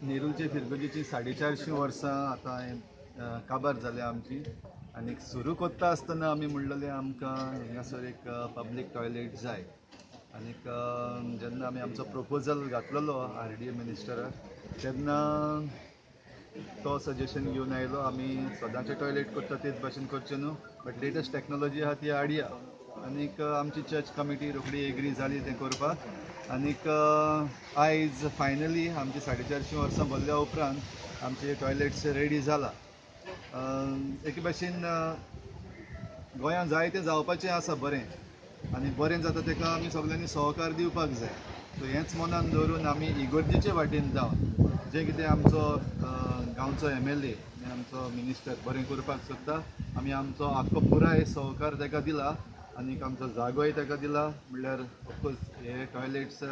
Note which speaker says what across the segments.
Speaker 1: नेरूलचे फिरगोजेची 450 वर्सां आतां काबार जाल्या आमची आनी सुरू करता आसतना आमी म्हणलेलें आमकां हांगासर एक पब्लीक टॉयलेट जाय. आनीक जेन्ना आमी आमचो प्रपोजल घातलेलो आरडीए मिनिस्टराक तेन्ना तो सजेशन घेवन आयलो आमी सदांचे टॉयलेट करता तेच भाशेन करचें न्हू, बट लेटस्ट टॅक्नोलॉजी आहा ती हाडया. आनीक आमची चर्च कमिटी रोखडी एग्री जाली तें करपाक. आनीक आयज फायनली आमची 450 वर्सां भरल्या उपरांत आमचे टॉयलेट्स रेडी जाला. एके भाशेन गोंयांत जायतें जावपाचें आसा बरें, आनी बरें जाता ताका आमी सगल्यांनी सहकार दिवपाक जाय. सो हेंच मनान दवरून आमी इगर्जेचे वाटेन जावन जें कितें आमचो गांवचो MLA आनी आमचो मिनिस्टर बरें करपाक सोदता, आमी आमचो आख्खो पुराय सहकार ताका दिला आनीक आमचो जागोय ताका दिला. म्हणल्यार ऑफकोर्स हे टॉयलेट्स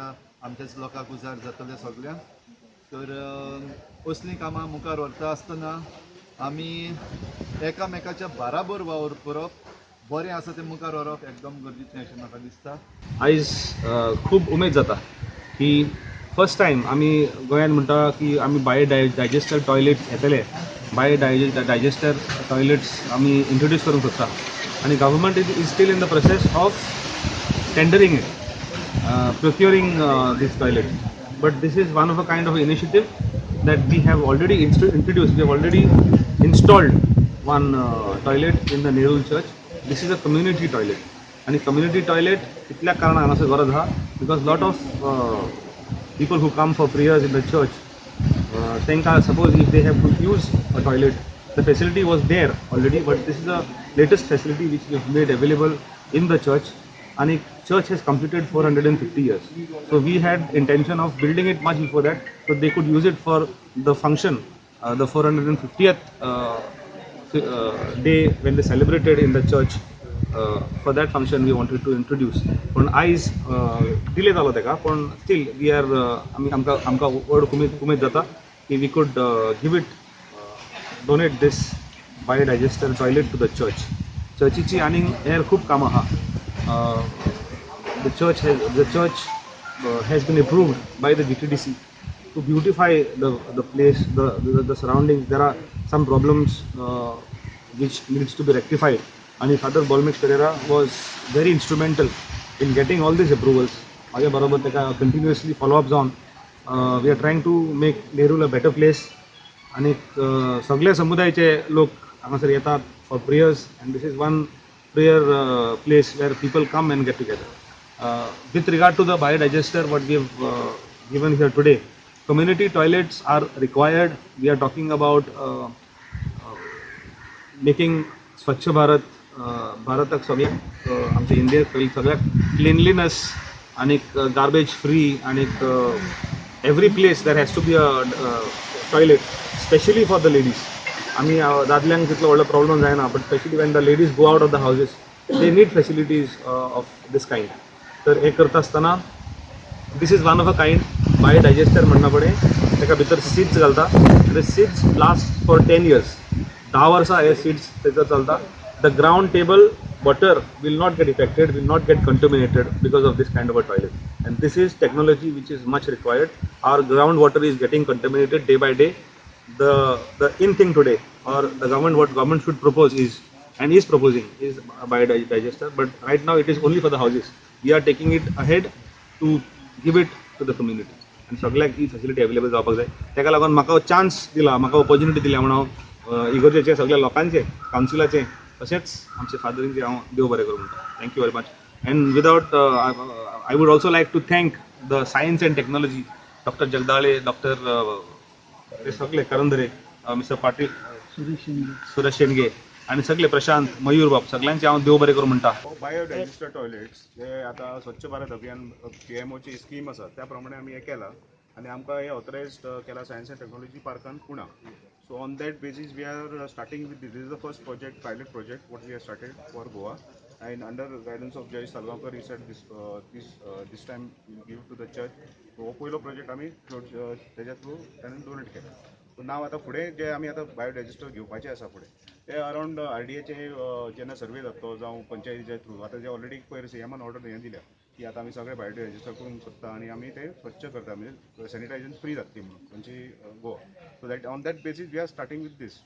Speaker 1: आमच्याच लोकांक उजार जातले सगल्यांक. तर असलीं कामां मुखार व्हरता आसतना आमी एकामेकाच्या बराबर वावर करप, बरें आसा तें मुखार व्हरप एकदम गरजेचें अशें म्हाका दिसता.
Speaker 2: आयज खूब उमेद जाता की फर्स्ट टायम आमी गोंयांत म्हणटा की आमी बायो डायजेस्टर टॉयलेट्स येतले, बायो डायजेस्टर टॉयलेट्स आमी इंट्रोड्यूस करूंक सोदता आनी government is still in the process of tendering it, procuring this toilet. But this is one of a kind of initiative that we have already introduced. We have already installed one toilet in the Nerul church. This is a community toilet. आणि community toilet कितल्या कारणान हांगासर गरज आहा, because lot of people who come for prayers in the church, तांकां suppose if they have to use a toilet, the facility was there already, but this is a latest facility which we made available in the church. आणि church has completed 450 years, so we had intention of building it much before that, so they could use it for the function, the 450th day when they celebrated in the church. For that function we wanted to introduce. पूण आयज delay जालो ताका, पूण steel we are आमी आमकां आमकां व्हड उमेद जाता की we could give it donate this biodigester toilet to the church. चर्चीची आनीक हेर खूब कामां आहा. The church has been approved by the GTDC to beautify the place, the surroundings. There are some problems which needs to be rectified. And Father Bolmix Pereira was very instrumental in getting all these approvals. म्हाज्या बरोबर ताका continuously follow-ups on. We are trying to make Nerul a better place. आनीक सगळे समुदायाचे लोक हांगासर येतात for prayers, and this is one prayer place where people come and get together. With regard to the biodigester, what we have given here today, community toilets are required. We are talking about making स्वच्छ भारत, भारताक सगळ्याक, आमच्या इंडियेक सगळ्याक cleanliness आनीक garbage free आनीक every place there has to be a toilet, specially for the ladies. आमी दादल्यांक तितलो व्हडलो प्रॉब्लम जायना, but specially when the ladies go out of the houses, they need facilities of this kind. तर हें करता आसतना this is one of a kind biodigester म्हणना फुडें ताका भितर सीड्स घालता. ते seeds last for 10 years. 10 वर्सां हे सीड्स तेजो चलता. The ground table water will not get affected, will not get contaminated because of this kind of a toilet. And this is technology which is much required. Our ground water is getting contaminated day by day. The in thing today, or the government, what government should propose is and is proposing is a biodigester, but right now it is only for the houses. We are taking it ahead to give it to the community. आनी सगळ्याक ही facility available जावपाक जाय. ताका लागून म्हाका chance दिला, म्हाका opportunity दिल्या म्हणून हांव इगर्जेचे सगळ्या लोकांचे, कावन्सिलाचे, तशेंच आमचे फादरींचे हांव देव बरें करूं म्हणटा. Thank you very much. And without I would also like to thank the science and technology, Doctor Jagdale, doctor ते सगळे करंदरे, मिस्टर पाटील, सुरेश शेंडगे आनी सगळे प्रशांत, मयूर बाब, सगळ्यांचे हांव देव बरें करूं म्हणटा.
Speaker 3: बायोडायजेस्टर टॉयलेट्स हे आतां स्वच्छ भारत अभियान पीएमओची स्कीम आसा, त्या प्रमाणे आमी हें केलां आनी आमकां हें ऑथरायज्ड केलां science and technology पार्कान Pune. So on that basis we are starting with this is the first project, pilot project, what we have started for Goa, and under guidance of Jayesh Salgaonkar he said this time give to the church. हो पयलो project आमी तेज्या through ताणें donate केला. So नाव आतां फुडें जे आमी आतां बायोडायजेस्टर घेवपाचे आसा फुडें, ते अरावंड आरडीएचे जेन्ना सर्वे जातलो जावं पंचायतीच्या थ्रू, आतां जे ऑलरेडी पयर सीएमान ऑर्डर हें दिल्या. की आतां आमी सगळे भायले रजिस्टर करूंक सोदता आनी आमी ते स्वच्छ करता, म्हणजे सॅनिटायझेशन फ्री जातली म्हणून Panaji Goa. So that on that basis we are starting with this.